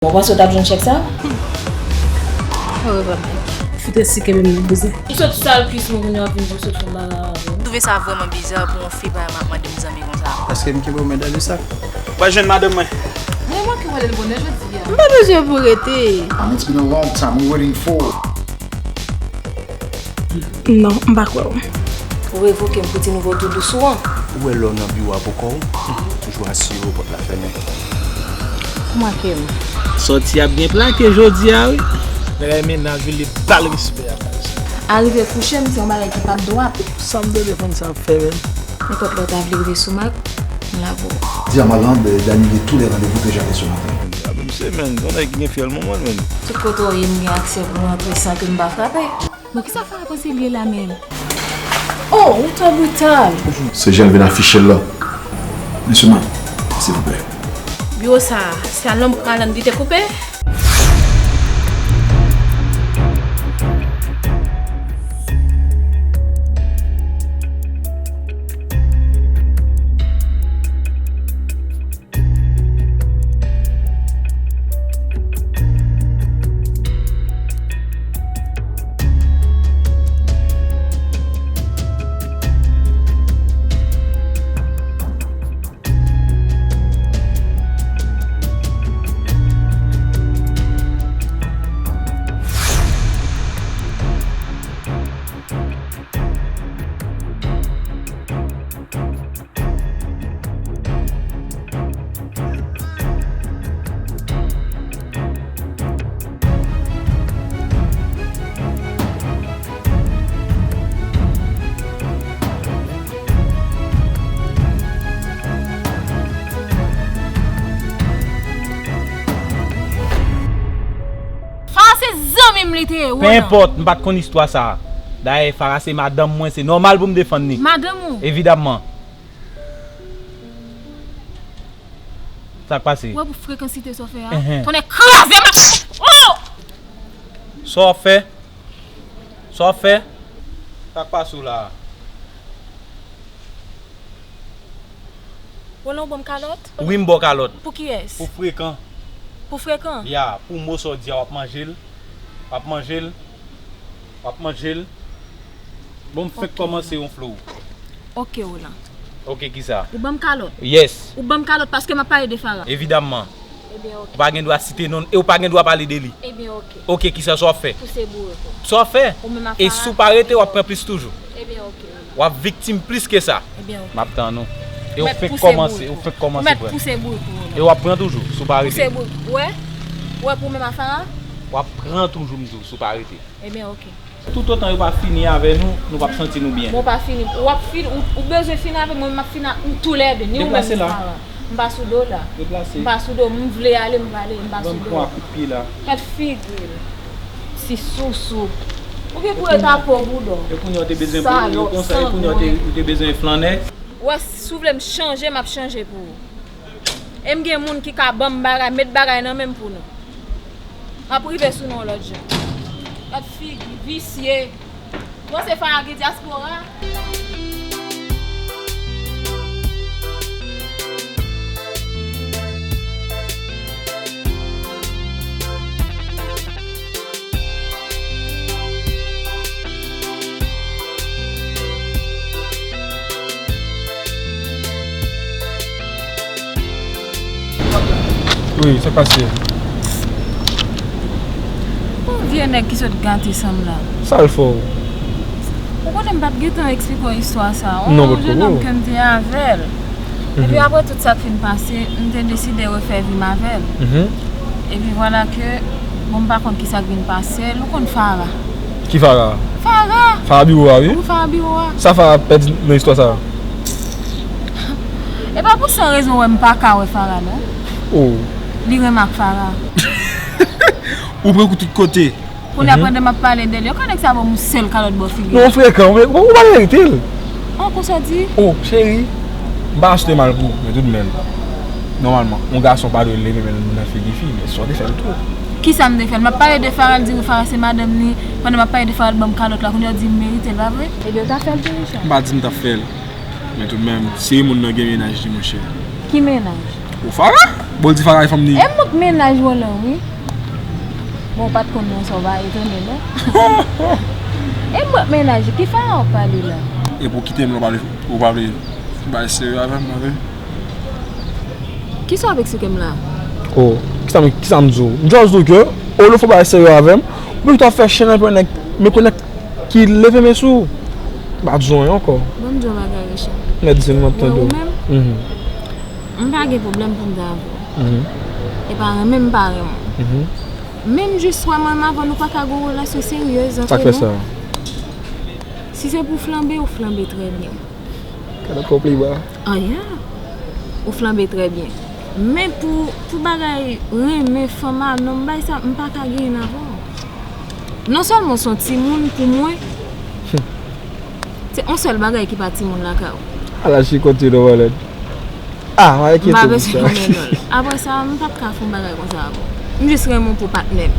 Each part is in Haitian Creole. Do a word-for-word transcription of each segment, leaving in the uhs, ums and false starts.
Bon, w panse w t ap jwenn chèk sa? Oreva, Mike. Fout resi kenbe m nan bouzen. M sot sal kwis mwen, kounye a w ap vin pou sot fè m bagay avè m. M twouve sa vrèman biza pou yon fi pa mande m zanmi konsa. Paske m kenbe w men dan de sak. Mwen jwenn madanm mwen. Mwen manke wè l bonè jodi a. M pa bezwen pou rete. And it's been a long time we waiting for. Non, m pa kwè w. Ou revoke m pou ti nouvo tou dous ou an. Ou wè lè w nan biwo a pou kò w, toujou asire w pòt la fèmen. Ou manke m. Sòti ap byen plake jodi a, wi. Bagay mennaj ou li bal respè a baz. Arive kouche m, se yon bagay ki p ap dwat. Sa m tande fanm sa ap fè menm? Nenpòt lè w ta vle rive sou Mak, m la pou ou. Dis à Marlande d'annuler tous les rendez-vous que j'avais ce matin. A, men, se, men, yon nèg ki gen fyèl manman l, men. Tout kote w ye, m gen aksè pou m antre san ke m pa frape. Bon, kisa Farah panse l ye la menm? Oh, ou twò brital! Se jan l vin afiche l la. Mesye Mike, silvouplè. Biwo sa a, se a nonm Alan li te koupe? Farah se zanmi m li te ye, Roland. Pe enpòt, m pa t konn istwa sa a. Dayè, Farah se madanm mwen, se nòmal pou m defann li. Madanm ou? Evidamman. Sa k pase? Ou wè pou frekansite sa w fè a? Enhen. Tonnè kraze m! Oh! Sa w ap fè? Sa w ap fè? Sa k pase w la a? Roland, ou ban m kalòt? Wi, m ba w kalòt. Pou kiyès? Pou frekan. Pou frekan? Ya, pou mo sa w di a, w ap manje l. W ap manje l. W ap manje l. Bon, m fenk kòmanse yon flow. Ok, Roland. Ok, kisa? Ou ban m kalòt? Yes. Ou ban m kalòt paske m ap pale de Farah? Evidamman. Ebyen, ok. Ou pa gen dwa site non l e ou pa gen dwa pale de li. Ebyen, ok. Ok, kisa sa w ap fè? Pouse bourek ou. Sa w ap fè? Ou menm ak Farah. E si w pa rete, w ap pran plis toujou. Ebyen, ok. W ap viktim plis ke sa. Ebyen, ok. M ap tann ou. E ou fenk kòmanse, ou fenk kòmanse pran. Ou mèt pouse bourek ou, Roland. E w ap pran toujou, si w pa rete. Pouse bourek ou. Ou wè? Ou wè pou menm ak Farah? W ap pran toujou, m di w, si w pa rete. Ebyen, ok. Toutotan yo pa fini avè nou, nou p ap santi nou byen. Bon, pa fini. W ap fini, ou, ou bezwen fini avè mwen, m ap fini ak nou toulède, ni ou menm ni Farah. Deplase la. M pa sou do w la. Deplase. M pa sou do w, m vle ale, m prale, m pa sou do w. Ban m pran ak kout pye la. Gad figi l. Ti sousou. Ou gen pou w rete ak po bouda w. E kounye a w te bezwen pou ou konsa, e kounye a w te, ou te bezwen flannè. Ou wè, si w vle m chanje, m ap chanje pou ou. E m gen moun ki ka ban m bagay, met bagay nan men m pou nou. M ap rive sou nou yon lòt jan. Gad figi visye. Bon, se Farah ki dyaspora. Wi, sa k pase? Yon vye nèg ki sot gate san m la. Sa l fè w? Ou konnen m pa t gentan eksplike w istwa sa a. Non, potko. Yon jennonm ke m te avè l. Epi apre tout sa k fin pase, m te deside refè vi m avè l. Epi vwala ke, bon, m pa konn kisa k vin pase l. Ou konn Farah? Ki Farah? Farah! Farah biwo a, wi. Wi, Farah biwo a. Sa Farah pèdi nan istwa sa a? E pa pou san rezon wè m pa ka wè Farah, non. Oh. Li renmen ak Farah. Ou pran kou tout kote. Kounye a pandan m ap pale de li, yo ka nèg sa ban m yon sèl kalòt bò figi. Non, frekan, ou, ou pa merite l. An, konsa w di? Oh, cheri, m pa achte mal pou ou, men toudmenm, nòmalman, yon gason pa dwe leve men l nan figi fi, men sa w te fè l tou. Kisa m te fè l? M ap pale de Farah, l di wi Farah se madanm li, pandan m ap pale de Farah, l ban m kalòt la, kounye a w di m merite l, pa vre? Ebyen, w ta fè l tou, Richard. M pa di m t ap fè l, men toudmenm, se moun nan gen mennaj li, monchè. Ki mennaj? Ou Farah? Bon, l di Farah e fanm li ye. E m k mennaj Roland, wi. Bon, w pa t konn non sa, w pa etone, non? E m k mennaj li, ki Farah w ap pale la? E pou w kite m la, w pa vle, w pa vle bay serye avè m, non, vre? Kisa w ap eksplike m la? Oh, kisa m, kisa m di w? M just di w ke, olye w fè w bay serye avè m, ou plito ap fè chen nan men nèg, men kon nèg ki leve men sou ou. M pa di w anyen ankò. Bon, m di w yon bagay, Richard. Mèt di m, m ap tande w. Mwen, ou menm, mhm, m pa gen pwoblèm pou m ta avè w. Mhm. E pa renmen m pa renmen w. Mhm. Menm jis wè mwen menm avè w, nou pa ka gen yon relasyon seryez ant nou. Sa k fè sa? Si se pou flanbe, ou flanbe trè byen. Gade kò playboy. Ah, yeah. Ou flanbe trè byen. Men pou, pou bagay renmen fanm a nonm, bay sa, m pa ka genyen avè w. Non sèlman w se yon timoun pou mwen, se yon sèl bagay ki pa timoun lakay ou. Ala chikote nou malad. Ah, m pa bezwen konnen non l. Apre sa, m p ap ka fè yon bagay konsa avè w. M jis renmen w pou patnè m.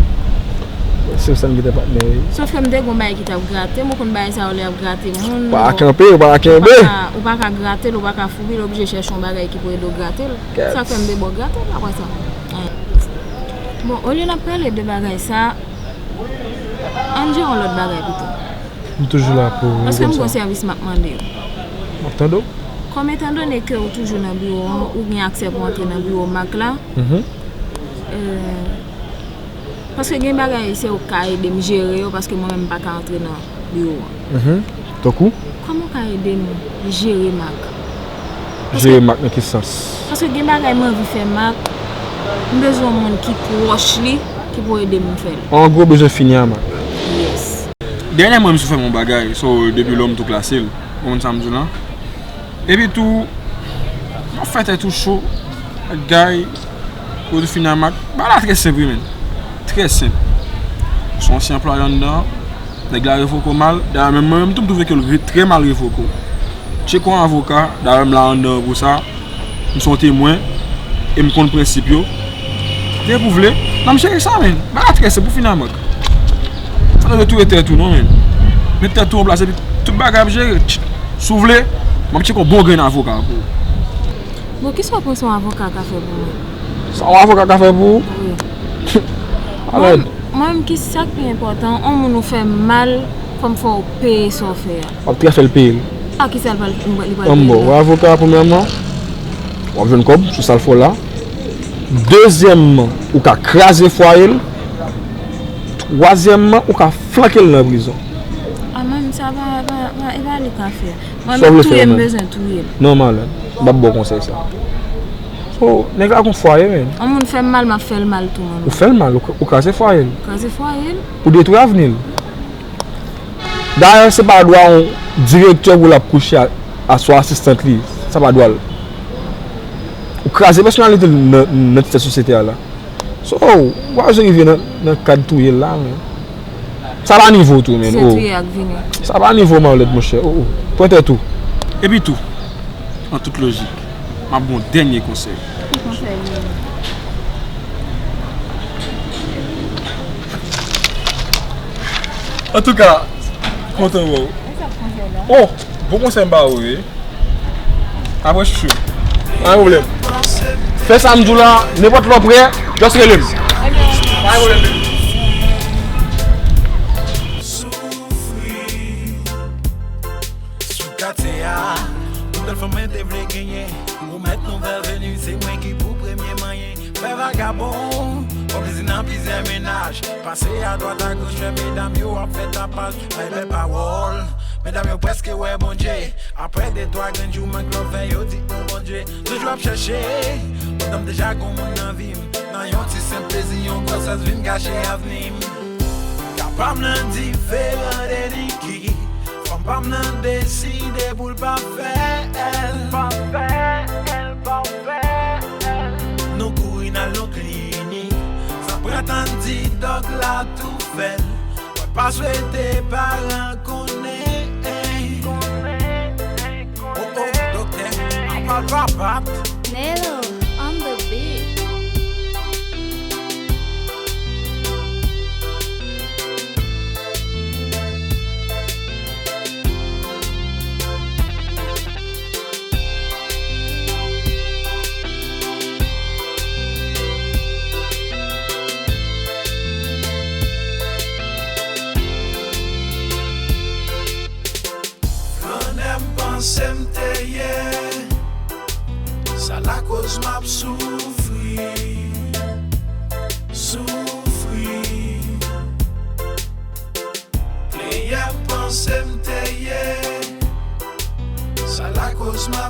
Se sa m gentan patnè, wi. Sòf ke m te gen yon bagay ki t ap grate m, ou konn bagay sa yo lè y ap grate moun. Pa kanpe, ou pa kanpe. Ou pa ka, ou pa ka grate l, ou pa ka foubi l, oblije chèche yon bagay ki pou ede w grate l. Sa fè m te ba w grate l apre sa. Bon, olye n ap pale de bagay sa, ann jere yon lòt bagay pito. M toujou la pou ou. Paske m gon sèvis m ap mande yo. M ap tande w. Kòm etandone ke ou toujou nan biwo an, ou gen aksè pou antre nan biwo Mak la. Mhm. Euh, paske gen bagay se ou k ka ede m jere yo, paske mwen menm m pa ka antre nan biwo an. Mhm. Tankou? Kòman w ka ede m jere Mak? Paske jere Mak nan ki sans? Paske gen bagay m anvi fè Mak, m bezwen yon moun ki pwòch li, ki pou ede m fè l. An gwo, bezwen fini a Mak. Yes. Dènyèman, misye fè m yon bagay, so, depi lò m tou klase l. Ou konprann sa m di w lan? Epi tou, w ap fè tèt ou cho ak Guy, pou w tou fini a Mak. Bagay la trè senp, wi, menn. Trè senp. Se yon ansyen anplwaye anndan an. Nèg la revoke w mal. Dayè, menm mwen menm tou, m twouve ke l re-, trè mal revoke w. Tcheke yon avoka, dayè, m la anndan an pou sa. M se yon temwen, e m konn prensip yo. Depi w vle, n ap jere sa, menn. Bagay la trè senp, pou fini a Mak. Sa dwe touye tèt ou, non, menn. Met tèt ou an plas, epi tout bagay ap jere. Tch, si w vle, m ap tcheke yon bon grenn avoka pou ou. Bon, kisa w panse yon avoka ka fè pou mwen? Sa yon avoka ka fè pou ou? Wi. Alò. Mwen, mwen menm, ki sa k pi enpòtan, yon moun ou fè mal, fò m fè w peye sa w fè a. W ap trè fè l peye l. A kisa l pral, li pral peye l la? Bon, w avoka a, premyèman, w ap jwenn kòb sou sa l fè w la. Dezyèmman, ou ka kraze fwaye l. Twazyèmman, ou ka flanke l nan prizon. A, menm sa pa, pa, pa, e pa li ka fè. Mwen menm touye, m bezwen touye l. Non, malad. M p ap ba w konsèy sa. So, nèg la gon fwaye, menn. Yon moun fè m mal, m ap fè l mal tou, mwen menm. Ou fè l mal, ou, ou kraze fwaye l. Kraze fwaye l. Ou detwi avni l. Dayè, se pa dwa yon direktè pou l ap kouche a, a sou asistant li. Sa pa dwa l. Ou kraze pèsonalite l nan, nan tèt sosyete a la. So, w pa bezwen rive nan, nan kad touye l la, men. Sa pa nivo w tou, men. Se touye ak vini. Sa pa nivo w, Marlette, monchè. Oh, oh. Pran tèt ou. Epi tou, an tout lojik, m ap ba w yon dènye konsèy. Ki konsèy li ye? Antouka, kontan wè w. Oh, bon konsèy m ba ou, wi. Apre chouchou. Pa gen pwoblèm. Fè sa m di w la, nenpòt lè w prè, just rele m. Pa gen pwoblèm, baby. Soufri sou katye a, tout bèl fanm mwen te vle genyen. Ou mèt nouvèl veni, se mwen ki pou premye manyen. Fè vagabon, fè plezi nan plizyè mennaj. Pase adwat agoch, wè medam yo ap fè tapaj. Bay bèl pawòl, medam yo prèske wè Bondye. Apre de twa grenn jou, mank love, yo di, o Bondye. Toujou ap chèche, pandan m deja gon moun nan vi m. Nan yon ti senp plezi, yon gwosès vin gache avni m. Ka pa m nan diferan de Nicky. Fanm pa m nan deside pou l pa fè l. Pa fè l, pa fè l. Nou kouri n al nan klinik. Sa pran tan di dòk la tou fè l. Mwen pa swete paran konnen. Oh, oh, doktè, apa l pa bat. Nelo on the beat.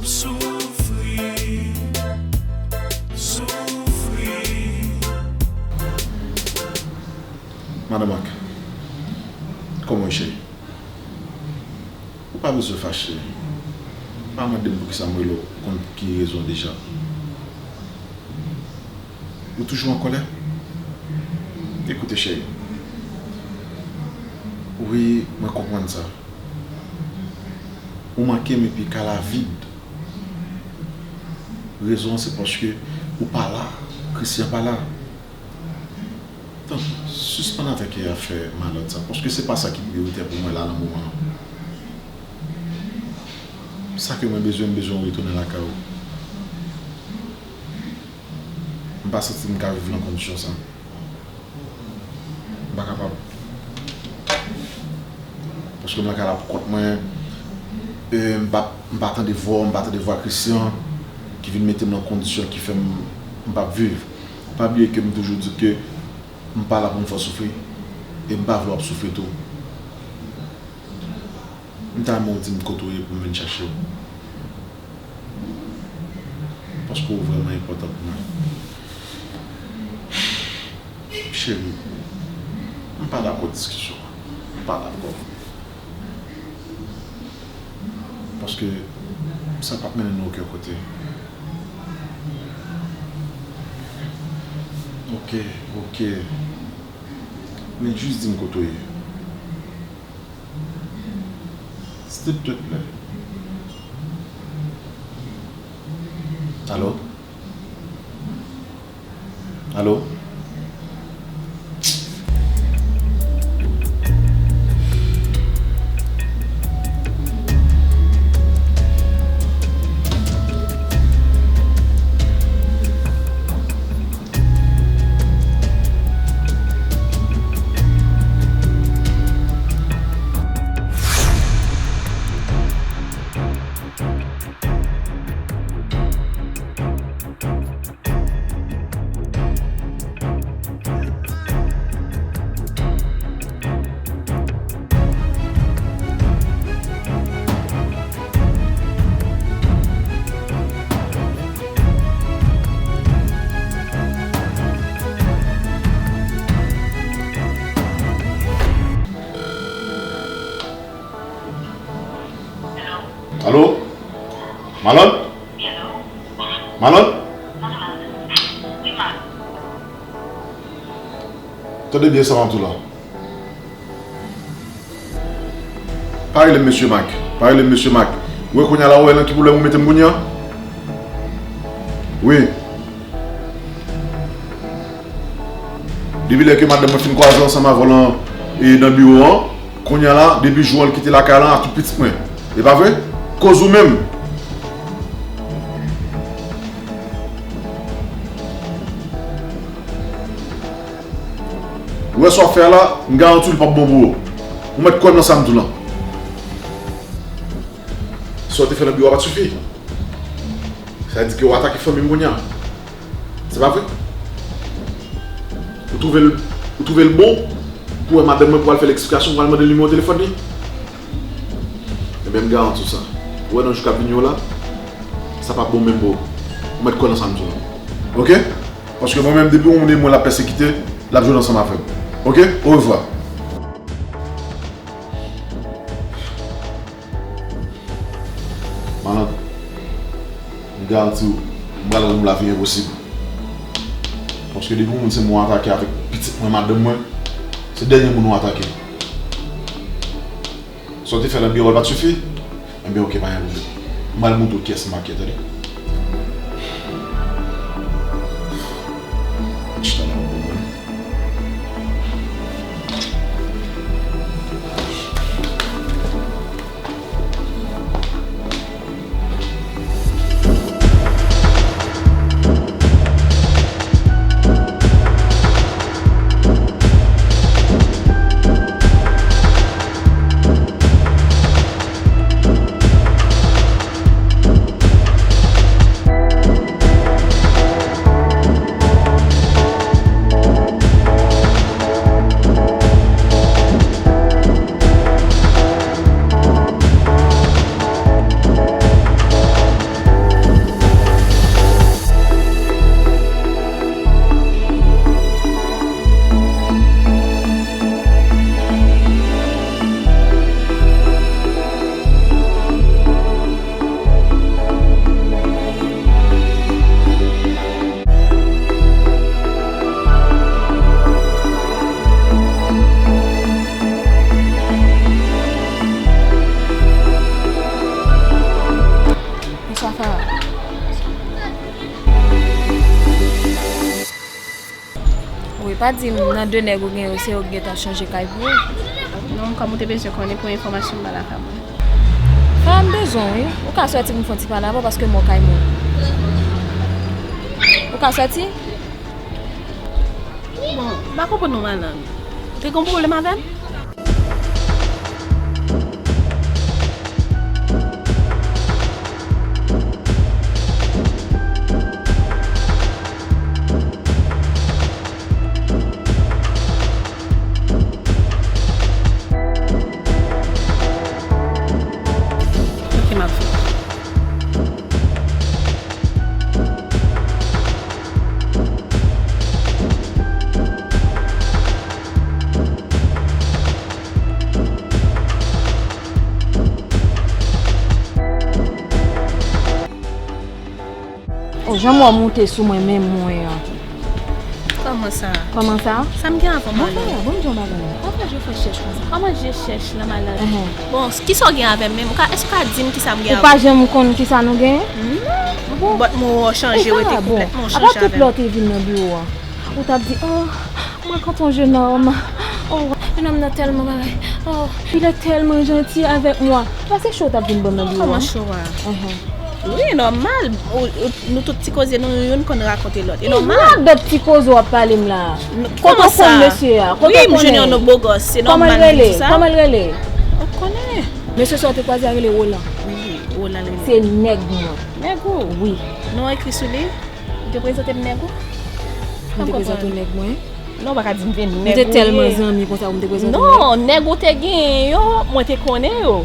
Soufri, soufri. Madan Mak, kòman w ye, cheri? Ou pa bezwen fache. Pa mande m poukisa m rele w, ou konn pou ki rezon deja. Ou toujou an kòlè? Ekoute, cheri. Wi, mwen konprann sa. Ou manke m epi kay la vid. Rezon an se paske ou pa la, Christian pa la. Tanpri, sispann avèk afè malòd sa, paske se pa sa ki priyoritè pou mwen la nan moman an. Sa ke mwen bezwen, m bezwen w retounen lakay ou. M pa santi m ka viv nan kondisyon sa. M pa kapab. Paske m lakay la pou kont mwen, e, m pa, m pa tande vwa w, m pa tande vwa Christian ki vin mete m nan kondisyon ki fè m, m p ap viv. Pa bliye ke m toujou di ke m pa la pou m fè w soufri, e m pa vle w ap soufri tou. M ta renmen w di m kote w ye pou m vin chache w. Paske w vrèman enpòtan pou mwen. Cheri, m pa dakò diskisyon an. M pa dakò. Paske sa p ap mennen nou okenn kote. Oke, oke. Men jis di m kote w ye. Stiptwèt la. Alo? Alo? Alo? Malòn? Malòn? Tande byen sa m ap di w la. Pa rele m Mesye Mak. Pa rele m Mesye Mak. Ou wè kounye a la, ou wè nan ki pwoblèm ou mete m kounye a? Wi. Depi lè ke madanm mwen fin kwaze ansanm avè w lan, e, nan biwo an, kounye a la, depi jou an l kite lakay lan ak tout pitit mwen. E pa vre? Koz ou menm. Ou wè sa w ap fè a la, m garanti w li p ap bon pou ou. Ou mèt kwè m nan sa m di w lan. Sa w te fè nan biwo a pa t sifi. Sa vle di ke w atake fanmi m kounye a. Se pa vre? Ou twouve l, ou twouve l bon pou wè madanm mwen pou al fè l eksplikasyon, pou al mande l nimewo telefòn li? Ebyen, m garanti w sa. Ou wè nan jou k ap vini yo la, sa p ap bon menm pou ou. Ou mèt kwè nan sa m di w lan. Oke? Paske mwen menm, depi yon moun ede mwen, l ap pèsekite, l ap jwenn ansanm avè m. Oke? Orevwa. Malandren, m garanti w, m pral rann ou lavi enposib. Paske depi yon moun se moun w atake avèk pitit mwen, madanm mwen, se dènye moun ou atake. Sa w te fè nan biwo a pa t sifi? Enben, oke, pa gen pwoblèm. M pral montre w kiyès Mak ye, tande. Chita la, bon, bon. Di m nan de nèg ou gen yo, se yo k gentan chanje kay pou ou? Non, kòm ou te bezwen konnen pou enfòmasyon m ba lakay mwen. Frè m bezwen w, wi. Ou ka sòti pou m fè yon ti pale avè w paske m wè w kay mwen. Ou ka sòti? Bon, m pa konprann non, madanm. Ou te gen yon pwoblèm avè m? Ok, m ap vini. Oh, jan mò moute sou mwen, men mwen an. Kòman sa? Kòman sa? Sa m gen avè w, Marlène? Bon, bon, jan bagay la. Kòman je fè chèch konsa? Kòman je chèch la, Marlène? Bon, kisa w gen avè m menm? Ou ka, èske w ka di m kisa m gen avè w? Ou pa janm konn kisa nou gen? Non. Bon. But mwen wè w chanje, w te konplètman chanje avè m. Apa tout lè w te vin nan biwo a, ou t ap di, oh, mwen rankontre yon jennòm. Oh, jennòm nan tèlman bagay. Oh, il est tellement gentil avec moi. Pase cho w t ap vin ban m nan biwo a. Kòman cho a? Wi, nòmal. Ou, ou, nou tout ti koze nou, youn konn rakonte lòt. E nòmal. Nan dòt ti koze w ap pale m la. Kote w konn mesye a? Kote w konnen? Wi, m jwenn yon bogòs, se nòmal m di sa. Kòman l rele? Kòman l rele? Ou konnen. Mesye sa w te kwaze a rele Roland. Wi, Roland l rele. Se nèg mwen. Nèg ou? Wi. Non ekri sou li? Ou te prezante m nèg ou? M te prezante w nèg mwen? Non, ou pa ka di m te nèg ou ye. Nou te tèlman zanmi konsa pou m te prezante w nèg? Non, nèg ou te genyen yo, mwen te konnen yo.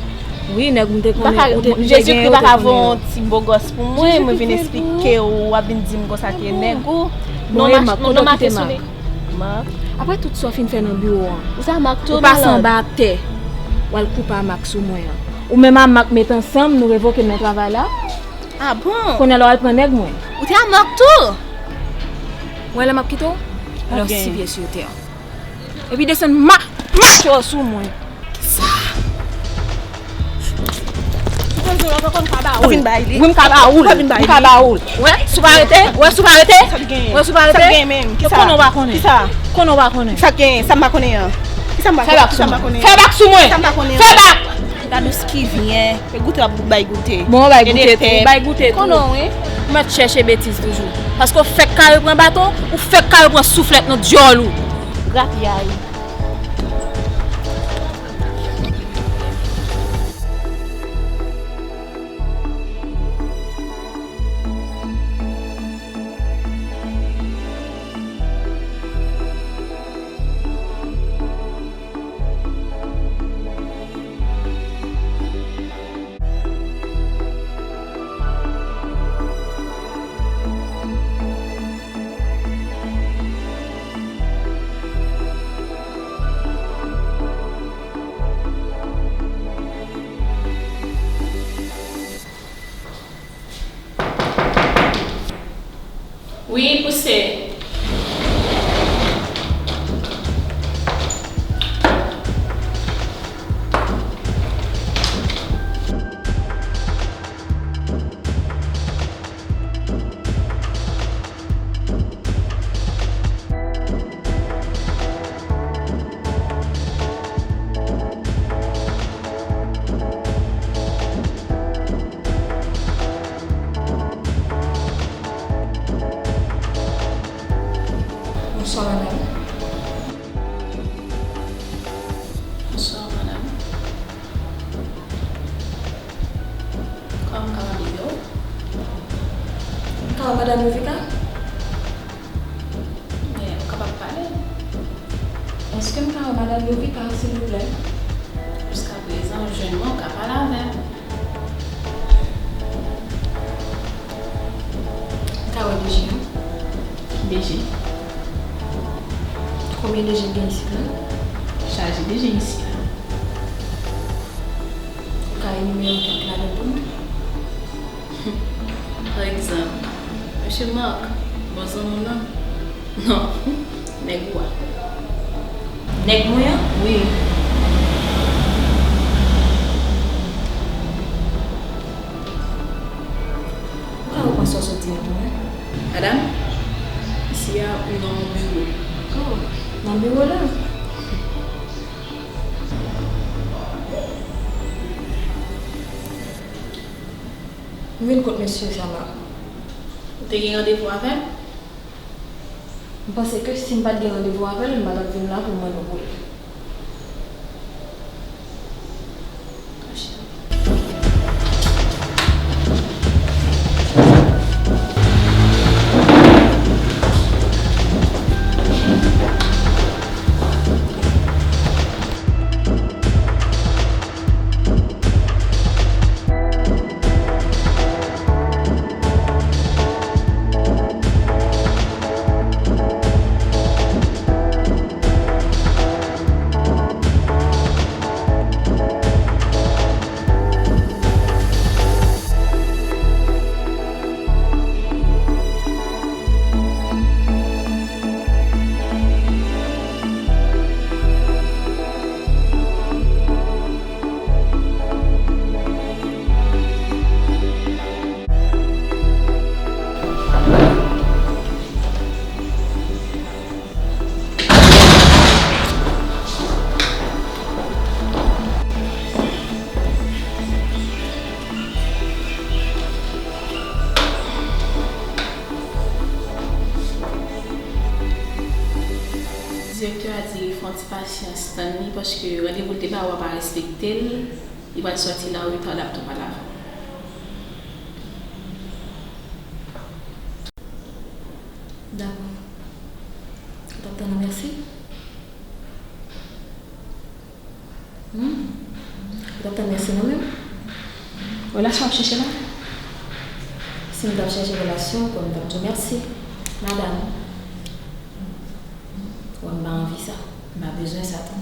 Wi, nèg ou m te konnen, ou te, ou te genyen yo, ou te konnen yo. Jezikri pa ka voye yon ti bogòs pou mwen, mwen vin eksplike w, w ap vin di m konsa ke nèg ou. Non, Mark, non, Mark, kote w kite Mark? Mark. Apre tout sa w fin fè nan biwo an, ou pase anba atè, w al koupe a Mark sou mwen an. Ou menm a Mark met ansanm, nou revoke m nan travay la. Ah bon? Kounye a la w al pran nèg mwen. Ou te a Mark tou? Ou wè lè m ap kite w? Alò, si pye sou tè. Epi desann ma, mache w sou mwen. Kisa? Ou vin bay li? Wi, m ka ba ou l. Ou vin bay li? M ka ba ou l. Wè, si w pa rete? Wè, si w pa rete? Sa k genyen? Wè, si w pa rete? Sa k genyen menm? Kisa? Konnen w pa konnen. Kisa? Konnen w pa konnen. Sa k genyen? Sa m pa konnen an? Kisa m pa konnen? Fè bak sou mwen. Fè bak sou mwen. Kisa m pa konnen an? Fè bak! Gad ou skivyen, e goute w ap bay goute. Bon, w bay goute tou, w bay goute tou. Konnen w, wi. Ou mèt chèche betiz toujou. Paske w fèk ka reprann baton, ou fèk ka reprann souflèt nan dyòl ou. Grapyay. Wi, pouse. Bonswa, madanm. Bonswa, madanm. Kòman m kapab ede w? M ka wè madanm Youvika? Men, ou kapab pale. Èske m ka wè madanm Youvika, silvouplè? Jiskaprezan, ou jwenn mwen, ou ka pale avè m. M ka wè D G a? Ki D G? Konbyen D G k gen isit la? Chaje D G isit la. Ou ka enimere kèk ladan l pou mwen? Pa egzanp, mesye Mark, bòs zanmi w lan? Non, nèg ou a. Nèg mwen an? Wi. Ou ka reprann sa w sot di a pou mwen? Madanm, isi a, ou nan yon biwo. Oh. Niwo la. M vin kot mesye Samar. Ou te gen randevou avè l? M panse ke si m pa t gen randevou avè l, m pa t ap vin la pou m mande pou li. Direktè a di fè yon ti pasyans, tann li, paske randevou l te ba w a pa respekte l, li pral sòti la ou reta, l ap tou pale avè w. Dakò. Ou t ap tann nan mèsi? Hmm. Ou t ap tann mèsi nan men m? Relasyon w ap chèche la? Si m t ap chèche relasyon, konnen m t ap di w mèsi, madanm. Wè, m pa anvi sa. M pa bezwen sa tou.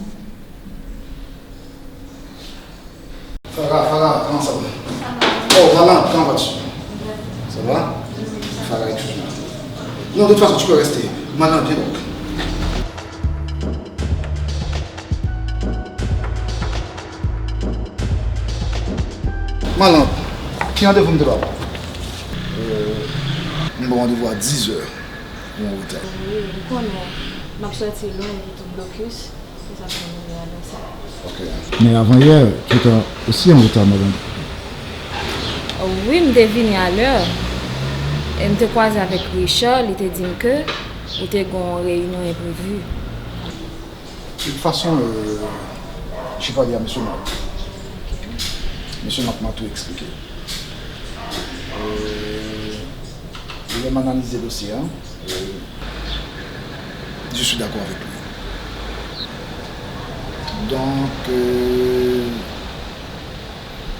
Farah, Farah, comment ça va? Oh, maman, comment vas-tu? Ça va? Farah, excuse-moi. Non, de toute façon, tu peux rester. Maman, viens donc. Maman, ki randevou m te ba w? Euh, m ba w randevou a dizè. Ou an reta. Wi, m konnen. M ap sòti lwen, li tou blokis. Se sa k fè m rive alè sa. Ok. Men avan yè, ou te osi an reta, madanm. Wi, m te vini alè. E m te kwaze avèk Richard, li te di m ke ou te gen yon reyinyon enprevi. De toute façon, euh, j'ai parlé à monsieur Marc. Monsieur Marc m'a tout expliqué. Euh, lè m analize dosye a, euh, je suis d'accord avec lui. Donk, euh,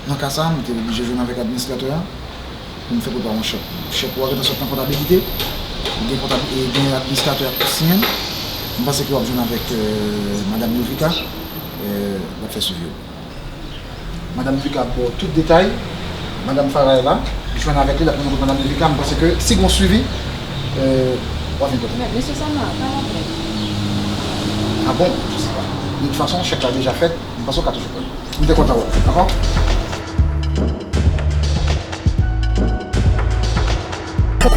nan ka sa, m te oblije jwenn avèk administratè a pou m fè preparasyon chèk. Chèk ou a gentan sot nan kontabilite, gen kontab-, e gen administratè a k pou siyen l. M panse ke w ap jwenn avèk, euh, madanm Yovica, euh, l ap fè swivi w. Madanm Yovica ap ba w tout detay. Madanm Farah la, jwenn avèk li, l ap jwenn avèk madanm Yovica. M panse ke si gen yon swivi, euh, w ap vin kote m. Men, mesye Samar, pa la pèn. Ah bon? Je sais pas. De toute façon, chèk la deja fèt. M panse w ka toujou pran. M te kontan wè w, dakò?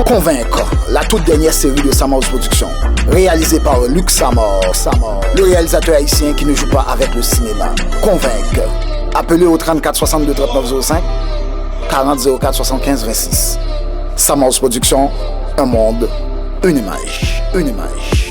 Convaincre, la toute dernière série de Samar's Production, réalisée par Luc Samar, Samar, le réalisateur haïtien qui ne joue pas avec le cinéma. Convaincre. Appelez au trente-quatre soixante-deux trente-neuf zéro cinq, quarante zéro quatre soixante-quinze vingt-six. Samar's Production, un monde, une image, une image.